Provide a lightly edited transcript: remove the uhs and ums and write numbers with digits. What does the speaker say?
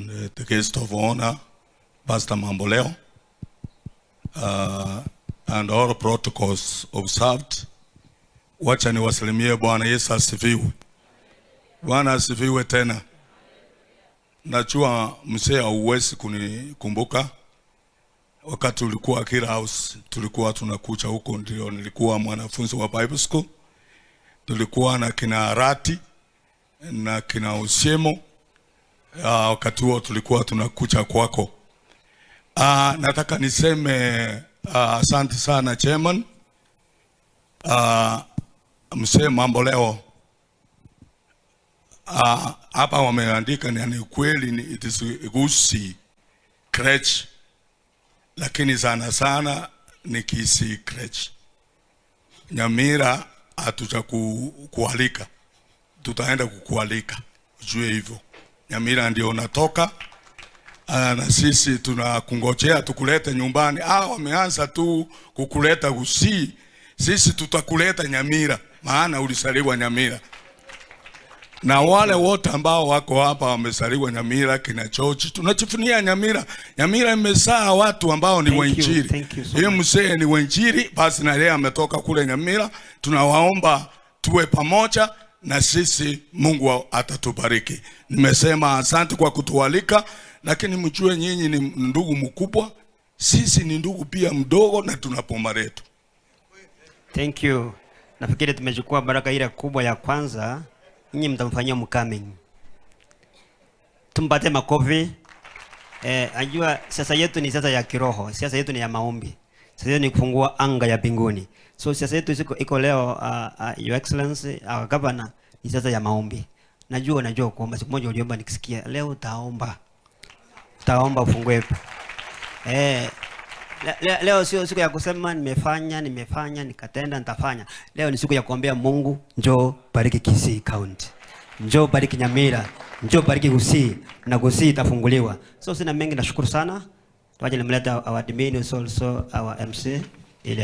The guest of honor, Pastor Mamboleo, and all protocols observed. Wacha niwasalimie. Bwana Yesu asifiwe. Bwana asifiwe tena. Najua mzee hauwezi kunikumbuka. Wakati ulikuwa Kira House, tulikuwa tunakuja huko, ndio nilikuwa mwanafunzi wa Bible School. Tulikuwa na kina Arati na kina Usiemo. Wakati huo tulikuwa tunakuja kwako. Nataka niseme asante sana, chairman. Mzee Mamboleo, hapa wameandika ni kweli ni it is Gusii Crèche, lakini sana sana ni Kisii Crèche. Nyamira hatuja kualika, tutaenda kukualika, ujue hivyo. Nyamira ndio unatoka, na sisi tunakungojea tukulete nyumbani. Wameanza tu kukuleta Gusii, sisi tutakuleta Nyamira, maana ulizaliwa Nyamira. Na wale wote ambao wako hapa wamezaliwa Nyamira, kina George, tunajivunia Nyamira. Nyamira imezaa watu ambao ni Thank you, wainjili. Thank you so Yeye much. Mzee ni wainjili, basi na yeye ametoka kule Nyamira. Tunawaomba tuwe pamoja na sisi, Mungu atatubariki. Nimesema asante kwa kutualika, lakini mjue nyinyi ni ndugu mkubwa, sisi ni ndugu pia mdogo, na tuna boma letu. Thank you. Nafikiri tumechukua baraka ile kubwa ya kwanza. Nyinyi mtamfanyia homecoming. Tumpate makofi. Ajua siasa yetu ni siasa ya kiroho, siasa yetu ni ya maombi. Siasa yetu ni kufungua anga ya mbinguni. So siasa yetu iko leo, Your Excellency, our governor, ni siasa ya maombi. Najua kuomba. Siku moja uliomba nikisikia. Leo utaomba. Utaomba ufungue. Leo sio siku ya kusema nimefanya, nimefanya, nikatenda, nitafanya. Leo ni siku ya kuombea Mungu, njoo bariki Kisii County. Njoo bariki Nyamira, njoo bariki Gusii na Gusii itafunguliwa. So sina mengi, nashukuru sana. Waje nimleta our admin, also our MC ili